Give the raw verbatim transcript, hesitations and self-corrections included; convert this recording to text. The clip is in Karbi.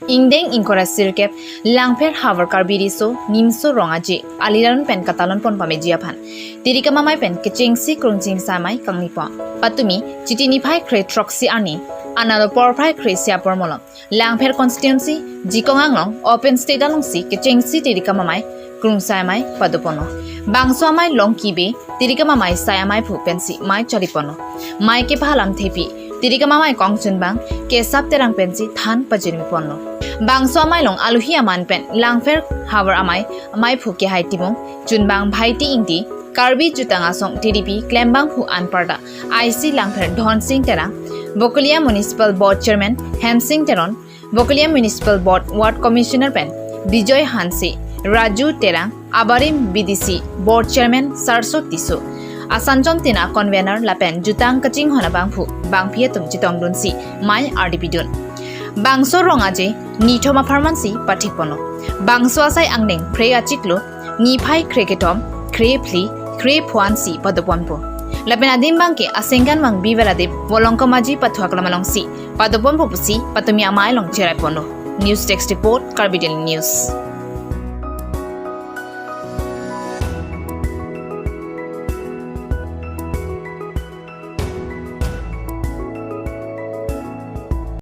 Ingdeng ingkoi ra sirkep Langpher Havar Karbi Riso Nimso Rong Aje aliran pen katalon pon pameji aphan Tirikam Amei pen kechengsi krungching sai amei kangni pon. Patumi Chiti niphai kre throksi arni analo porphai kre isi apor malom Langpher constituency Jikong Anglong open stage alongsi kechengsi Tirikam Amei krungsai amei padoponlo. Bangso amei long kibe Tirikam Amei sai amei phu pensi mei chaliponlo. Mei kepahalam thepi Tirikam Amei kongchunbang Kesap Terang pensi than pajirmi ponlo. Bangso amei long alohi aman pen Langpher Havar Amei amei phu kehai timung chunbang Bhaiti Ingti, Karbi Jutang Asong T D P klembangphu anparta I C Langpher Dhonsing Terang, Bokolia Municipal Board Chairman Hemsing Teron, Bokolia Municipal Board Ward Commissioner pen Bijoy Hanse, Raju Terang, abarim B D C Board Chairman Sarso Tisso, Asanchom Tina Convener lapen jutang kachinghon abangphu bangphi atum chetongdunsi mei ardi pidun. Bangso Rong Aje nithom apharmansi pathikponlo. Bangso asai angdeng phre achiklo niphai kre kethom, kre phli, kre pho ansi padoponpo. Lapen adim bangke asengkan vangbi veladip Volongkom Aji pathu aklam alongsi padoponpo pusi patumi amei along cheraiponlo. News Desk Report, Karbi Daily News.